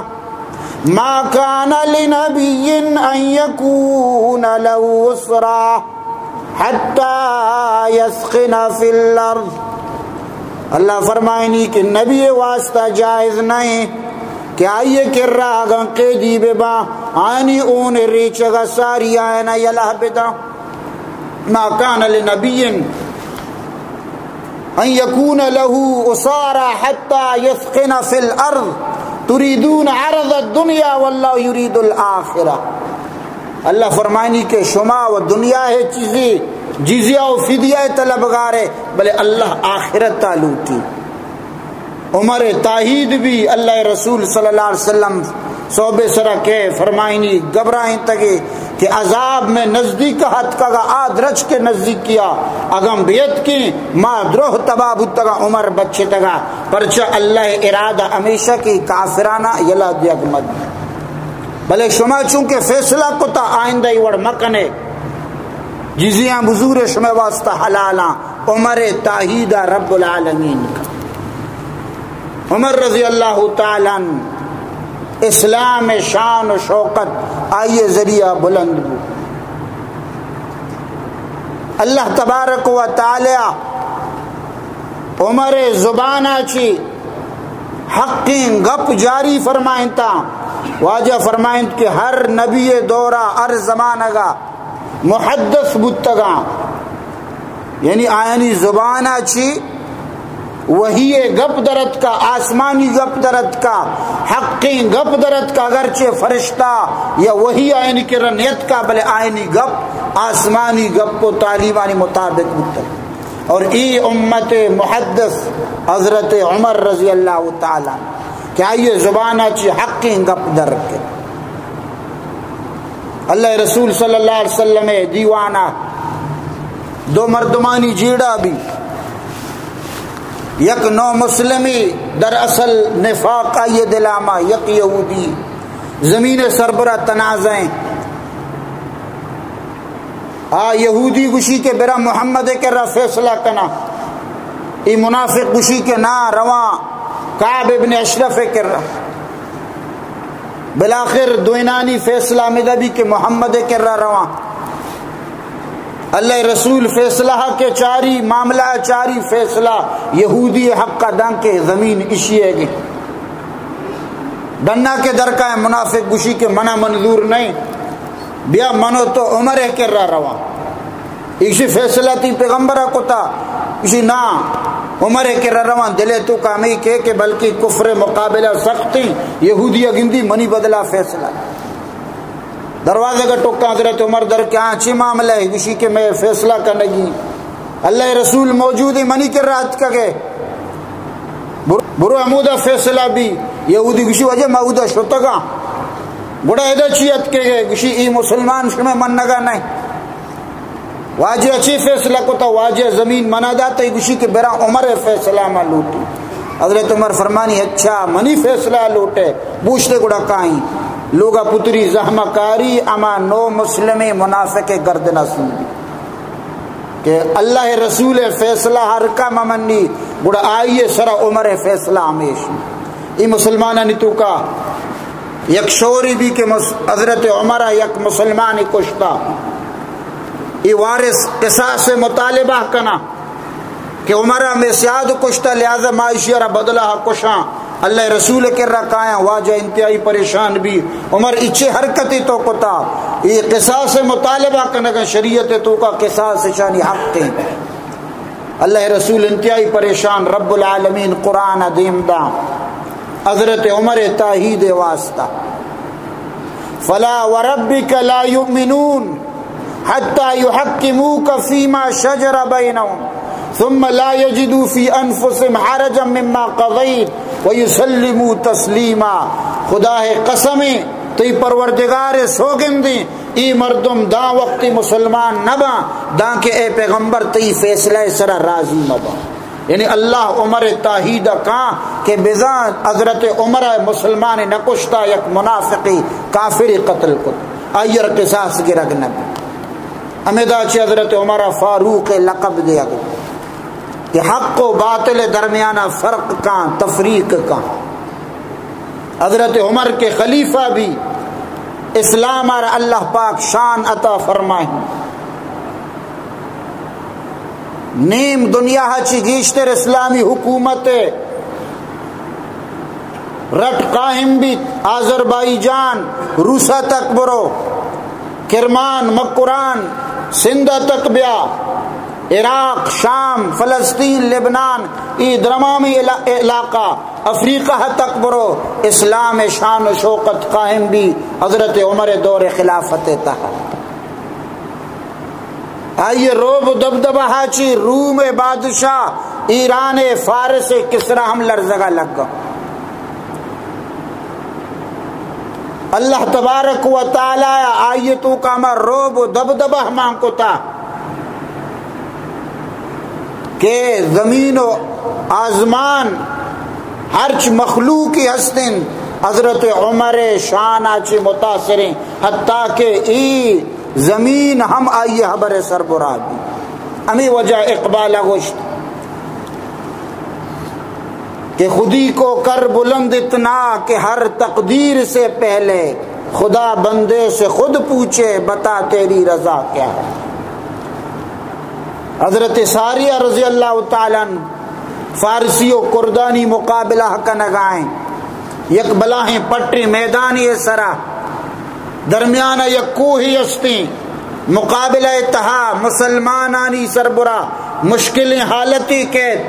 ما کان لنبی ان یکون له اسرہ حتی یثخن فی الارض۔ اللہ فرمائنی کہ نبی واسطہ جائز نہیں کہ آئی کرا گا قیدی ببا، آنی اون ریچگا ساری آیان یلہ بدا۔ ما کان لنبی ان یکون له اسرہ حتی یثخن فی الارض تریدون عرض الدنیا واللہ یرید الآخرہ۔ اللہ فرمائنی کہ شما و دنیا ہے چیزی جزیہ و فدیہ طلبگارے، بلے اللہ آخرت لوٹی۔ عمر تاہید بی، اللہ رسول صلی اللہ علیہ وسلم صحب سرا کہ فرمائنی گھبرائیں تگے کہ عذاب میں نزدیک ہتکگا، آ درچ کے نزدیکیا اگم بیت کی ما دروہ تباہ بوتگا، عمر بچتگا، پرچہ اللہ ارادہ ہمیشہ کی کافرانا یلہ دیگ مد۔ بلے شما چونکہ فیصلہ کتا آئندہ ای وڑ مکنے، جزیاں بزور شما واسطہ حلالاں۔ عمر تاہیدا رب العالمین کا۔ عمر رضی اللہ تعالی عنہ اسلام شان و شوکت آئی ذریعہ بلند بو۔ اللہ تبارک و تعالی عمر زبانا چی حقیں گپ جاری فرمائنتا۔ واجہ فرمائنت کہ ہر نبی دورا، ہر زمانگا محدث بوتگاں، یعنی آیانی زبانا چی وحی گپ درت کا، آسمانی گپ درت کا، حقیں گپ درت کا، اگرچہ فرشتہ یا وحی آئین کرا نیت کا، بلے آئینی گپ آسمانی گپ و تعلیمانی مطابق بوتگ۔ اور ای امت محدث حضرت عمر رضی اللہ تعالی عنہ کہ آئیے زبانا چی حقیں گپ در کے۔ اللہ رسول صلی اللہ علیہ وسلم دیوانا دو مردمانی جیڑا بھی، یک نو مسلمی، در اصل نفاق آئیے دلاما، یک یہودی، زمین سربرا تنازعیں۔ آ یہودی گوشی کہ برا محمد کرا فیصلہ کنا، ای منافق گوشی کہ نا، رواں کعب ابن اشرف کرا۔ بلاخر دوئینانی فیصلہ ہمدا بی کہ محمد کرا رواں۔ اللہ رسول فیصلہ کے چاری، معاملہ چاری، فیصلہ یہودی حق داں کہ زمین اشی ہے گی۔ ڈنا کے درکا ہے، منافق گوشی کہ منا منظور نہیں، بیا منو تو عمر کرا رواں۔ ایشی فیصلہ تی پیغمبر کتا، ایشی نا، عمر کرا رواں۔ دلے تو کامی کے کہ بلکہ کفر مقابلہ سختی، یہودی گندی منی بدلا فیصلہ۔ دروازہ کا ٹکا حضرت عمر در کے، ہاں، چی معاملہ ہے؟ گوشی کہ میں فیصلہ کنگی، اللہ رسول موجود ہے، منی کرا اتکگے۔ بر-، برو ہمودا فیصلہ بی۔ یہودی گوشی، واجہ ما اودا شتگاں، گڑا ادا چی اتکگے؟ گوشی، ای مسلمان شمے منگا نہیں۔ واجہ چی فیصلہ کتا؟ واجہ زمین منا داتا، گوشی کہ برا عمر فیصلہ ما لوٹی۔ حضرت عمر فرمانی، اچھا، منی فیصلہ لوٹے، بوشتے گڑا کائیں۔ لوگا پتری زحمہ کاری، اما نو مسلم منافق گردنا سندی کہ اللہ رسول فیصلہ ہر کا ممنی، گڑا آئیے سرا عمر فیصلہ ہمیش۔ ای مسلمانانی توکا یک شوری بی کہ مس-، حضرت عمر یک مسلمانی کشتا۔ ای وارث قصاص مطالبہ کنا کہ عمر ہمیں سیاد کشتا، لہذا ما اشی را بدلہ کشاں۔ اللہ رسول کرا کایاں، واجہ انتہائی پریشان بی۔ عمر اچے حرکتی تو کتا، یہ قصاص مطالبہ کنگا، شریعت توکا قصاص شانی حق ہیں۔ اللہ رسول انتہائی پریشان، رب العالمین قرآن دیم دا حضرت عمر تاہید واسطہ، فلا وربك لا يؤمنون حتى يحكموك فيما شجر بينهم ثم لا يجدوا في أنفسهم حرجا مما قضيت ويسلموا تسليما۔ خدا ہے قسم، تئی پروردگار سوگندیں، ای مردم داں وقتی مسلمان نباں، داں کہ اے پیغمبر تئی فیصلہ سرا راضی مباں۔ یعنی اللہ عمر تاہید کاں کہ بزاں حضرت عمر مسلمان نکشتا، یک منافقی کافری قتل کت، آئی ار قصاص گرگ نبی۔ ہمیدا چہ حضرت عمر فاروق لقب دیگ کہ حق و باطل درمیان فرق کاں، تفریق کاں۔ حضرت عمر کے خلیفہ بھی، اسلام آر اللہ پاک شان عطا فرمائیں۔ نیم دنیا چی گیشتر اسلامی حکومت رٹ قائم بیت۔ آذربائیجان، روسا تک برو، کرمان، مکران، سندھ تک بیا، عراق، شام، فلسطین، لبنان، ای درمامی علا-، علاقہ، افریقہ تک برو، اسلام شان و شوکت قائم بی حضرت عمر دور خلافت تحت۔ آئی روب و دبدبہ چی روم بادشاہ، ایران فارس کسرا ہم لرزگا لگا۔ اللہ تبارک و تعالی آئی توکا ہما روب و دبدبہ مان کتا کہ زمین و آزمان ہرچ مخلوقی ہستن، حضرت عمر شان چی متاثریں، حتیٰ کہ ای زمین ہم آئی حبر سربراہ بی۔ ہمیں وجہ اقبال گوشت کہ خودی کو کر بلند اتنا کہ ہر تقدیر سے پہلے خدا بندے سے خود پوچھے، بتا تیری رضا کیا ہے۔ حضرت ساریہ رضی اللہ تعالی عنہ فارسی و کردانی مقابلہ کنگائیں، یک بلاہیں پٹی میدانی سرا درمیان یک کوہی استیں، مقابلہ تہا مسلمانانی سربرا مشکلیں حالتی کیت،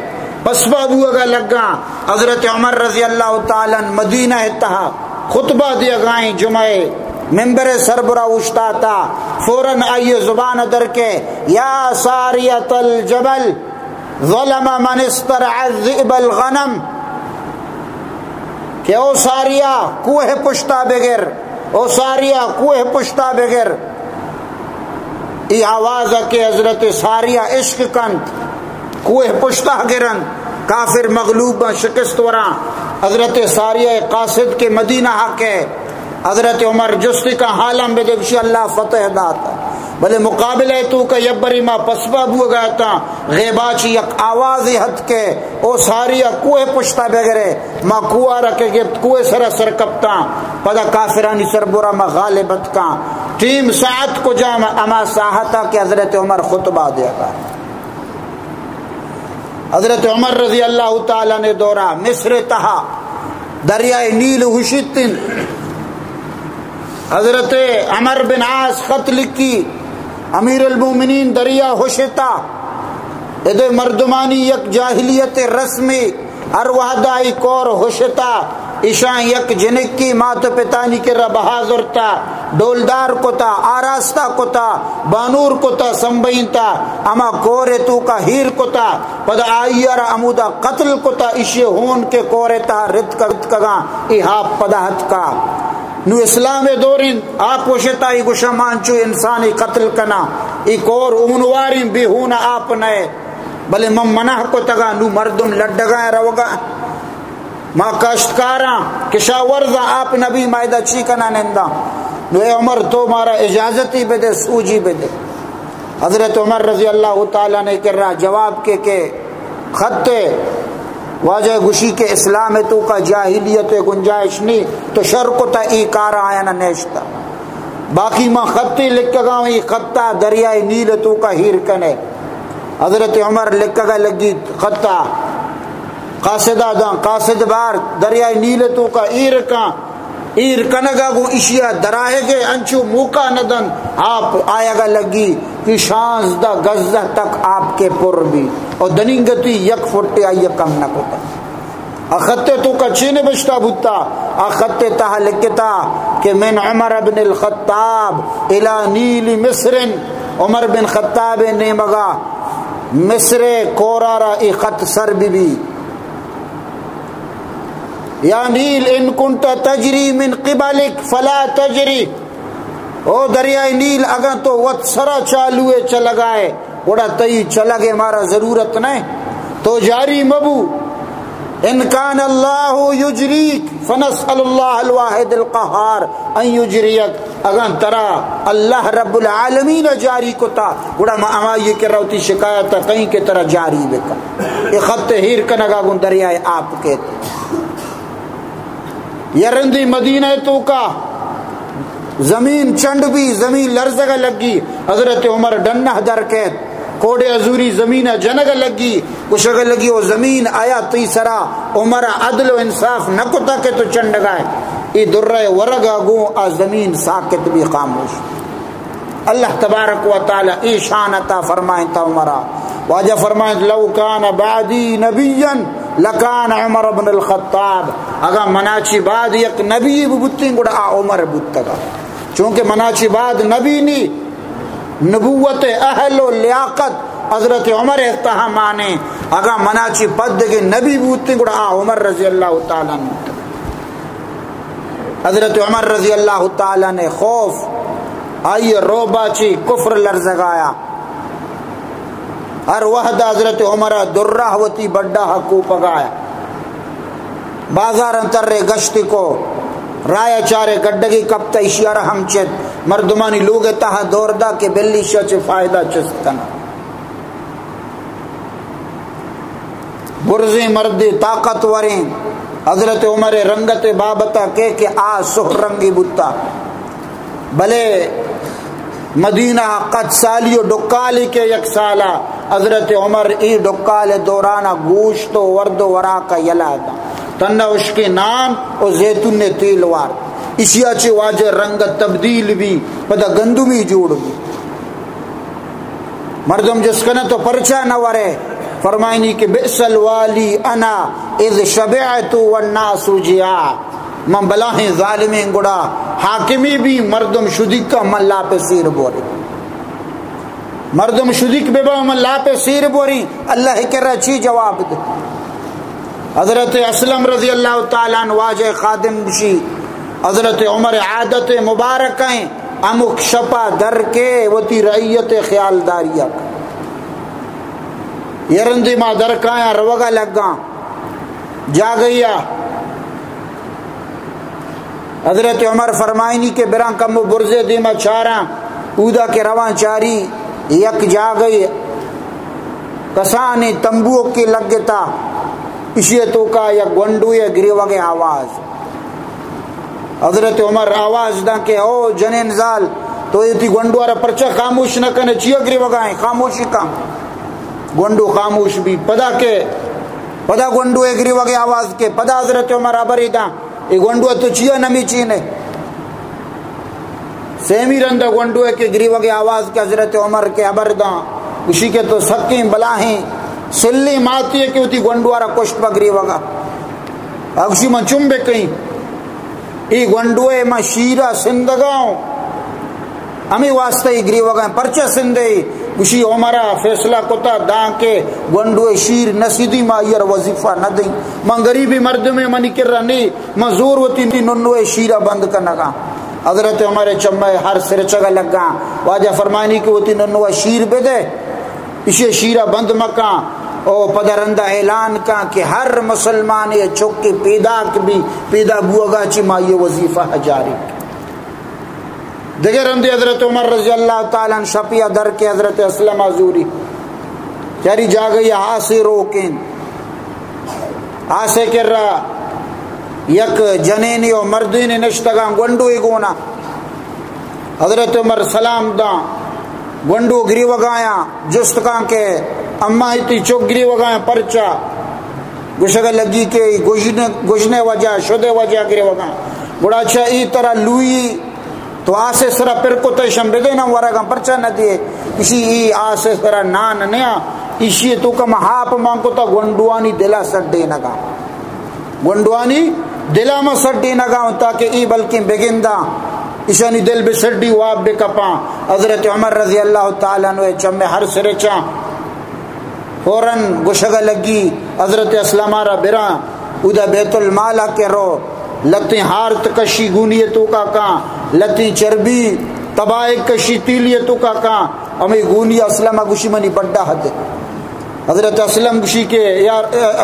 پسپا بوگا لگاں۔ حضرت عمر رضی اللہ تعالی عنہ مدینہ تہا خطبہ دیگائیں، جمعہ ممبر سربرا اوشتاتا، فوراً آئی زبان در کے، یا ساریۃ الجبل، ظلم من استرعى الذئب الغنم، کہ او ساریا کوہ پشتا بگر، او ساریا کوہ پشتا بگر۔ ای آواز کہ حضرت ساریا عشق کنت، کوہ پشتا گرنت، کافر مغلوب بن، شکست وراں۔ حضرت ساریا قاصد کہ مدینہ حق ہے، حضرت عمر جستی کا حالاں بدے، گوشی اللہ فتح دات۔ بلے مقابلہ توکا یبری ما پسپا بوگا اتاں، غیبا چی یک آوازی ہت کہ او ساریا کوہ پشتا بگرے، ما کوہ را کہ گپت، کوہ سرا سر کپتاں، پدا کافرانی سربرا ما غالب اتکاں۔ ٹیم ساعت کجام؟ اما ساعتا کہ حضرت عمر خطبہ دیگا۔ حضرت عمر رضی اللہ تعالی نے دورہ مصر تہا دریائے نیل ہشتن۔ حضرت عمر بن عاص خط لکھی، امیر المومنین، دریا ہشتا، ادے مردمانی یک جاہلیت رسمی، ہر وہدا ای کور ہشتا، ایشاں یک جنکی مات پتانی کرا بہا زرتا، ڈولدار کتا، آراستہ کتا، بانور کتا، سمبئینتا، اما کور توکا ہیر کتا، پدا آئی را ہمودا قتل کتا، ایشی ہون کہ کور تہا رتکگاں، ای ہاپ پدا ہتکا۔ نو اسلام دورین آپ وشتا، ای گوشا ما انچو انسانی قتل کنا، ای کور ہونوارین، بے ہون آپ نئے۔ بلے من منع کتگا، نو مردم لڈگا روگا۔ ما کاشتکاراں، کشاورزاں، آپ نبی، ما ادا چی کناں ننداں؟ نو اے عمر، تو مارا اجازتی بدے، سوجی بدے۔ حضرت عمر رضی اللہ تعالی نے کرا جواب کے کہ خط واجہ گوشی کہ اسلام توکا جاہلیت گنجائش نی، تو شر کتا، ای کار آیا نہ نیشتا۔ باقی ما خطی لکھگا ہوں، ای خطا دریائے نیل توکا ہیر کنے۔ حضرت عمر لکھگا لگی خطا، قاصدا داں، قاصد بار دریائے نیل توکا ایر کاں، ایر کنگا گوں اشیا درائگے انچو موقع نہ دنت، آپ آیگا لگی کہ شانزدہ گزہ تک آپ کے پر بی، اور دنینگتی یک فٹ آئی کم نہ کتا۔ آ خط توکا چی نبشتہ بوتا؟ آ خط تہا لکھتا کہ من عمر بن الخطاب الی نیل مصر، عمر بن خطاب نیمگا مصر کورا را ای خط سر بی بی۔ یا نیل، ان کنت تجری من قبلک فلا تجری۔ او دریائے نیل، اگاں تو وت سرا چالو ئے چلگائے، گڑا تئی چلگ ءِ مارا ضرورت نہ، تو جاری مبو۔ ان کان اللہ یجریک فنسأل اللہ الواحد القہار ان یجریک۔ اگاں ترا اللہ رب العالمین جاری کتا، گڑا ما ہمائی کرا وتی شکایت کئیں کہ ترا جاری بکن۔ اے خط ہیر کنگا گوں دریائے آپ کیت۔ یا رندی مدینہ توکا زمین چنڈ بی، زمین لرزگا لگی، حضرت عمر ڈنہ در کیت، کوڑے ازوری زمین جنگا لگی، گشگا لگی، او زمین، آیا تئی سرا عمر عدل و انصاف نہ کتا کہ تو چنڈگائے؟ ای درہ ورگا گوں آ زمین ساکت بی، خاموش۔ اللہ تبارک و تعالی ای شان عطا فرمائنتا عمرا۔ واجہ فرمائنت، لو کان بعدی نبیا لکان عمر بن الخطاب۔ اگاں منا چی بعد یک نبی بوتیں، گڑا آ عمر بوتگا۔ چونکہ منا چی بعد نبی نی، نبوت اہل و لیاقت حضرت عمر ءِ تہا مانے۔ اگاں منا چی پد دگہ نبی بوتیں، گڑا آ عمر رضی اللہ تعالی عنہ بوتگا۔ حضرت عمر رضی اللہ تعالی عنہ خوف، آئی رعبا چی کفر لرزگایا۔ ہر وہد حضرت عمر درہ وتی بڈا کوپگایا۔ بازار انتر رے گشت کو، رایا چارے گڈگی کپتا، اشیارا ہم چت، مردمانی لوگ تہا دور دا کہ بلی شا چے فائدہ چست کنا۔ برزیں مردے، طاقتوریں، حضرت عمر ءِ رنگت ءِ بابتا کہ، کہ آ سہر رنگی بوتا۔ بلے مدینہ قد سالی و ڈکالی کہ یک سالا حضرت عمر ای ڈکال دوران گوشت و ورد و وراک یلا داں، تنہ اشکیں نان و زیتون تیل وارت۔ اشیا چہ واجہ رنگ تبدیل بی، پدا گندمی جوڑ بی۔ مردم جست کنہ تو پرچا نہ ورے؟ فرمائنی کہ بئس الوالی انا اذ شبعت والناس جیاع۔ من بلاہیں ظالمیں گڑا حاکمی بی، مردم شدیکا من لاپ سیر بوری۔ مردم شدیک ببا من لاپ سیر بوری، اللہ کرا چی جواب دے؟ حضرت اسلم رضی اللہ تعالی عنہ واجہ خادم گشی، حضرت عمر عادت مبارک ہیں، ہمک شپا در کے وتی رعیت خیالداری ک۔ یرندی ما در کایاں روگا لگاں جاگہیا۔ حضرت عمر فرمائنی کہ براں کمو برزے دیما چاراں، اودا کہ رواں چاری یک جاگہے کسانیں تمبوکے لگتا، اشی توکا یک گونڈوے گریوگے آواز۔ حضرت عمر آواز داں کہ او جنین زال، تو اے تی گونڈوارا پرچا خاموش نہ کنے، چیا گریوگا ہیں، خاموشی کن۔ گونڈو خاموش بی، پدا کہ پدا گونڈوے گریوگے آواز کے، پدا حضرت عمر ہبرے داں، اے گونڈو تو چیا نمی چینے؟ سیمی رندا گونڈوے کہ گریوگے آواز کے حضرت عمر کے ہبر داں، گشی کہ تو سکیں بلاہیں سلیں ماتی ہے کہ وتی گونڈوارا کشت پہ گریوگا۔ گشی من چم بکئیں؟ اے گونڈوے من شیرا سندگا ہوں، ہمے واسطہ اے گریوگا ہیں۔ پرچہ سندے؟ گشی عمرا فیصلہ کتا داں کہ گونڈوے شیر نسیدی ما ایرا وظیفہ نہ دیں۔ من غریبی مردمے، منی کرا نی، من زور وتی ننوے شیرا بند کنگا۔ حضرت عمر چمے ہر سرچگا لگا۔ واجہ فرمانی کہ وتی ننوے شیر بدے۔ اشی شیرا بند مکاں، او پدا رندا اعلان کاں کہ ہر مسلمان اے چک پیداک بی، پیدا بوگا چی ما اے وظیفہ جاری۔ دگہ رندے حضرت عمر رضی اللہ تعالی عنہ شپیا در کے حضرت اسلم زوری، چاری جاگہی آسے روکیں، آسے کرا یک جنینے و مردینے نشتگاں گونڈوے گونا۔ حضرت عمر سلام داں، گونڈو گریوگایاں، جست کاں کہ اماں، اے تی چک گریوگایاں پرچا؟ گوشگا لگی کہ گژنے، گژنے وجہ، شدے وجہ گریوگاں۔ گڑا چہ اے ترا لوئی، تو آسے سرا پر کتہ، اشاں بدے ناں ورگاں، پرچا نہ دیے؟ اشی اے آسے سرا نان نیا، اشی توکا ما ہاپ مان کتا، گونڈوانی دلا سڈینگا۔ گونڈوانی دلا ما سڈینگا ہوں، تاکہ اے بلکیں بگنداں، اشانی دل بسڈی، واب بکپاں۔ حضرت عمر رضی اللہ تعالی عنہ چمے ہر سرچاں۔ فوراً گوشگا لگی، حضرت اسلمارا براں، اودا بیت المالا کہ رو، لتیں ہارت کشی گونی توکا کاں، لتیں چربی تبائک کشی تیلی توکا کاں، ہمے گونی اسلم گوشی منی بڈا ہدے۔ حضرت اسلم گوشی کہ یا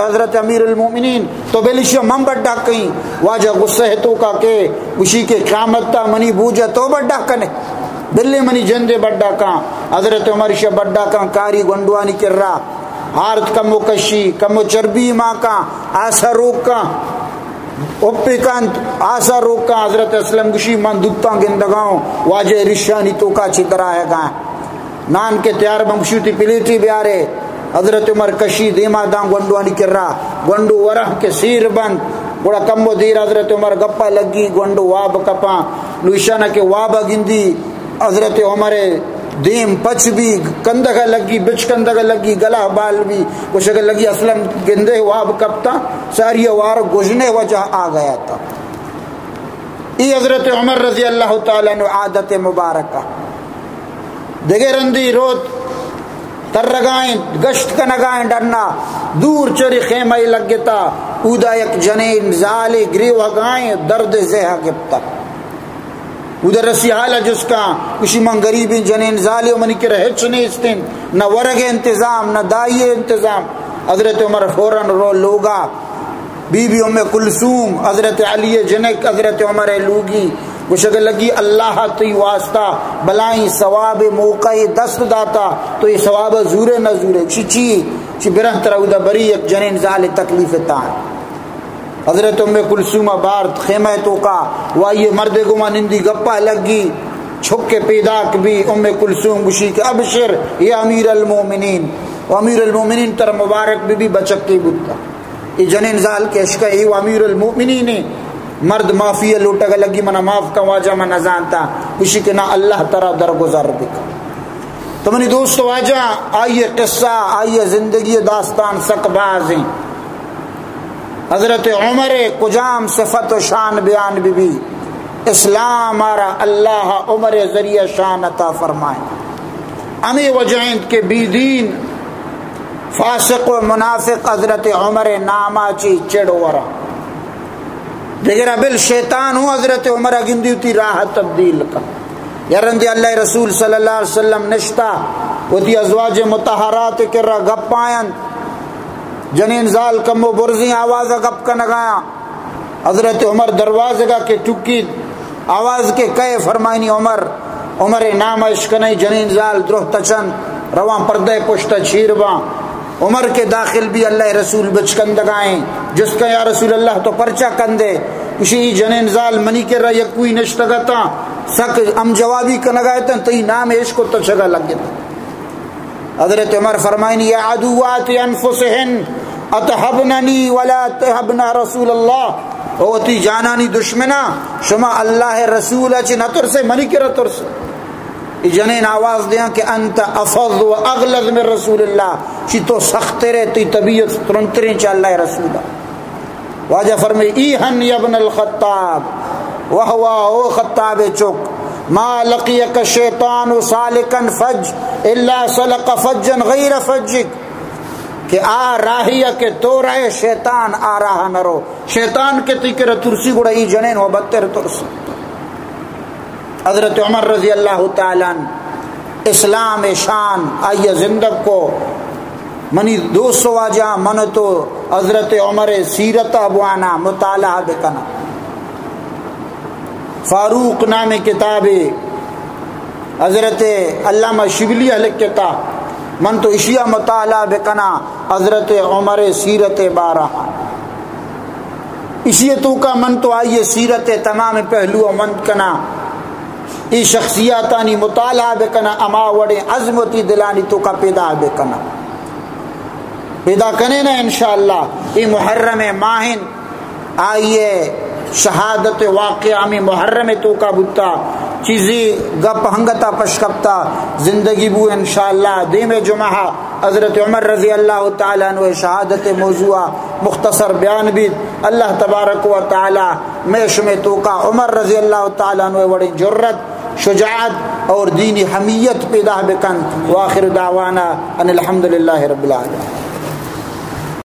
حضرت امیر المؤمنین، تو بل اشیا من بڈا کئیں؟ واجہ غصہ توکا کہ گوشی کہ قیامت تا منی بوجا تو بڈا کنے، بلے منی جندے بڈا کاں۔ حضرت عمر اشیا بڈا کاں، کاری گونڈوانی کرا، ہارت کمو کشی، کمو چربی مان کاں، آسا روک کاں، اپی کاں، آسا روک کاں۔ حضرت اسلم گوشی من دوتاں گندگاؤں، واجہ رشانی توکا چی درائے گا۔ نان کہ تیار بنت، گوشی وتی پلیٹی بیارے۔ حضرت عمر کشی دیما داں گونڈوانی کرا، گونڈو ورہ کہ سیر بنت، گڑا کمو دیر حضرت عمر گپا لگی، گونڈو واب کپاں۔ نو اشانا کہ وابا گندی، حضرت عمر دیم پچ بی، کندگا لگی، بچ کندگا لگی، گلا بال بی، گوشگا لگی اسلم گندے واب کپتا، ساری وار گژنے وجہ آ گیا تھا۔ اے حضرت عمر رضی اللہ تعالی عنہ عادت مبارکہ۔ دگہ رندی روت ترگائیں، گشت کنگائیں ڈنا، دور چری خیمہ لگتا، اودا یک جنین زالے گریوگائیں، درد زہ گپتا۔ اودا رسی حالا جست کاں، گوشی من غریبیں جنین زالے و منی کرا ہچ نیست انت، نہ ورگ انتظام، نہ دائی انتظام۔ حضرت عمر فوراً رو لوگا۔ بی بی ام کلثوم، حضرت علی جنک، حضرت عمر لوگی، گوشگ لگی، اللہ تئی واسطہ بلائیں ثواب موقع دست داتا، تو اے ثواب زورے نہ زورے؟ چی چی؟ چی برہ ترا اودا بری یک جنین زال تکلیف تاں۔ حضرت ام کلثوم بارت خیمہ توکا، وائی مردے گما نندی گپا لگی، چھکے پیداک بی۔ ام کلثوم گوشی کہ ابشر یا امیر المومنین، و امیر المومنین تر مبارک بی بی بچکی بوتا۔ ای جنین زال کہ اشکا ای و امیر المومنین مرد معافی لوٹگا لگی، منا معاف کن واجہ، من نزانتا۔ گوشی کہ نا، اللہ ترا درگزر بکن۔ تو منی دوست واجہ، آئی قصہ، آئی زندگی داستان سک بازیں۔ حضرت عمر کجام صفت و شان بیان بی بی؟ اسلام آرا اللہ عمر ذریعہ شان عطا فرمائے۔ ہمیں وجہ انت کہ بی دین، فاسق و منافق حضرت عمر ناما چی چڑ ورا۔ دگرا بل شیطان ہوں حضرت عمر گندی وتی راہ تبدیل کا۔ یا رندی اللہ رسول صلی اللہ علیہ وسلم نشتا، وتی ازواج مطہرات کرا گپ آیاں، جنین زال کمو برزیں آواز گپ کنگایا۔ حضرت عمر دروازگا کہ ٹکیت، آواز کہ کئے؟ فرمائنی عمر۔ عمر نام اشکنئی، جنین زال درہ تچن، روان پردہ پشت چیر باں۔ عمر کہ داخل بی، اللہ رسول بچکندگائیں، جست کن یا رسول اللہ تو پرچا کندے؟ گوشی ای جنین زال منی کرا یکوئی نشتگتاں، سک ہم جوابی کنگایتن، تئی نام اشکو تچگا لگت۔ حضرت عمر فرمائنی، یا عدوات انفسهن، اتهبننی ولا تهبن رسول اللہ۔ او وتی جانانی دشمنا، شما اللہ رسول چی نہ ترسے، منی کرا ترسے۔ ای جنین آواز دیاں کہ انت افظ و اغلظ من رسول اللہ، چی تو سخترے، تی طبیعت ترنتریں چا اللہ رسول۔ واجہ فرمائے، ایہن یا ابن الخطاب، واہ واہ او خطاب چک، ما لقیک الشیطان سالکا فج الا سلک فجا غیر فجک، کہ آ راہی کہ تو رہے، شیطان آ راہ نہ رو، شیطان کہ تی کرا ترسی گڑا ای جنین و بدتر ترسی۔ حضرت عمر رضی اللہ تعالی عنہ اسلام شان آئی زندگ کو۔ منی دوست واجہ، من تو حضرت عمر سیرت بوانا، مطالعہ بکنا۔ فاروق نام کتابے حضرت علامہ شبلی لکھتا، من تو اشیا مطالعہ بکنا، حضرت عمر سیرت بارہ۔ اشی توکا من تو آئی سیرت تمام پہلو مند کنا، ای شخصیاتانی مطالعہ بکنا، اما وڑیں عزم وتی دلانی توکا پیدا بکنا۔ پیدا کنے نا انشاءاللہ۔ ای محرم ماہن، آئی شہادت واقعہ ہمیں محرم توکا بوتا۔ چیزی گپ ہنگتا پشکپتا، زندگی بو انشاءاللہ۔ دیم جمعہ حضرت عمر رضی اللہ تعالی عنہ شہادت موضوع مختصر بیان بیت۔ اللہ تبارک و تعالی میں شمے توکا عمر رضی اللہ تعالی عنہ وڑیں جرت، شجاعت اور دینی حمیت پیدا بکن۔ وآخر دعوانا ان الحمدللہ رب العالمین۔